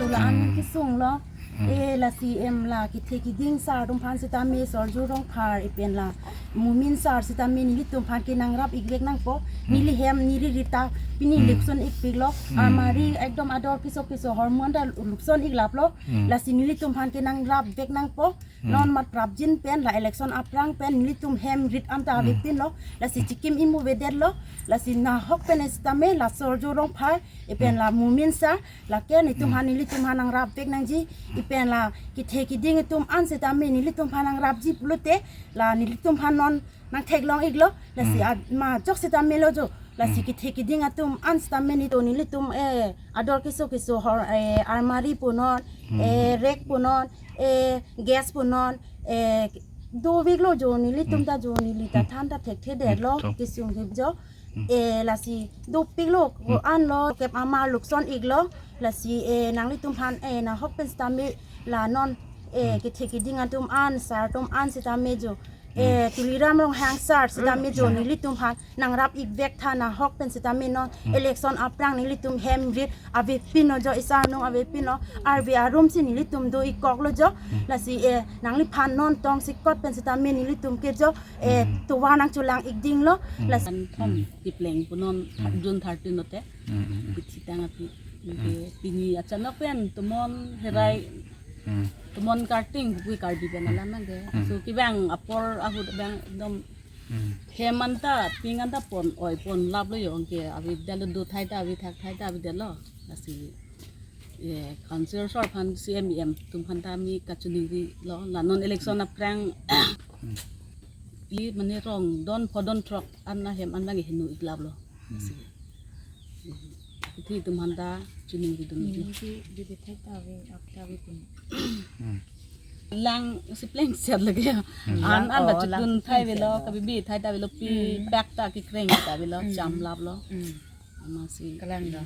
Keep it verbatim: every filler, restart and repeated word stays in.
Tula an kesung lo. Eh, lasi em la kethe keding sar atum aphan sitame Sorjo Rongphar, ipen la Mumin sar sitame nelitum aphan ke nangrap-ik vek nangpo. Neli hem neli rita pini lukson-ik piklo. Armari ekdom ador keso keso hormon ta lukson-ik laplo. Lasi nelitum aphan ke nangrap vek nangpo. Non mat prapjin pen la election aphrang pen nelitum hem rit anta avepinlo. Lasi chikim imu vedetlo. Lasi nahok pen sitame la Sorjo Rongphar, ipen la Mumin sar, lake nelitum aphan nelitum aphan nangrap vek nangji. Ipen la kethe keding atum an sitame nelitum aphan nangrapji pulote, la nelitum aphan non nangtheklong-iklo. Lasi a- majok sitame lo jo. Lasi kethe keding atum an sitame nelitum, nelitum eh ador keso keso hor, eh, armari punon, eh, rek punon, eh, gas punon, eh, doveklo jo nelitum ta jo neli ta than ta thekthedetlo. Kesung hip jo. Eh, lasi dopiklo, ko-an lo, kep amar lukson-iklo. Lasi eh nanglitum aphan eh nahok pen sitame la non eh kethe keding atum an, sar atum an sitame jo, eh, Tuliram Ronghang sar sitame jo nelitum aphan nangrap-ik vek tha, nahok pen sitame non election aphrang nelitum hem rit avepinlo jo, isar nung avepinlo, arve arum si nelitum do-ikkoklo jo. Lasi eh nangliphan non tongsekot pen sitame nelitum ke jo eh tovar nangcholang-ik dinglo. Lasi an thom kepleng punon June thirteen lote. Kethitang aphi. Ke pini achanok pen tomon herai, tomon karting pu Karbi pen alam nang ke. So kevang apor ahut vang ekdom hem anta ping anta pon oi pon laplo jo, ke avedetlo, do thai ta ave, thak thai ta avedetlo. Lasi eh council sor aphan, C M, E M atum aphan ta mi kachiningrilo, la non election aphrang i mane rong don pho don throk an ahem an vang henu-ik laplo. Lasi thi atum aphan ta chiningridun. Ningji didi thai ta ave, ak ta ave pun. Lang si plengset lake. An an ta chitun thai avelo, kabibi thai ta avelo, pi bak ta kekreng ta avelo, cham laplo. Amatsi kalang do.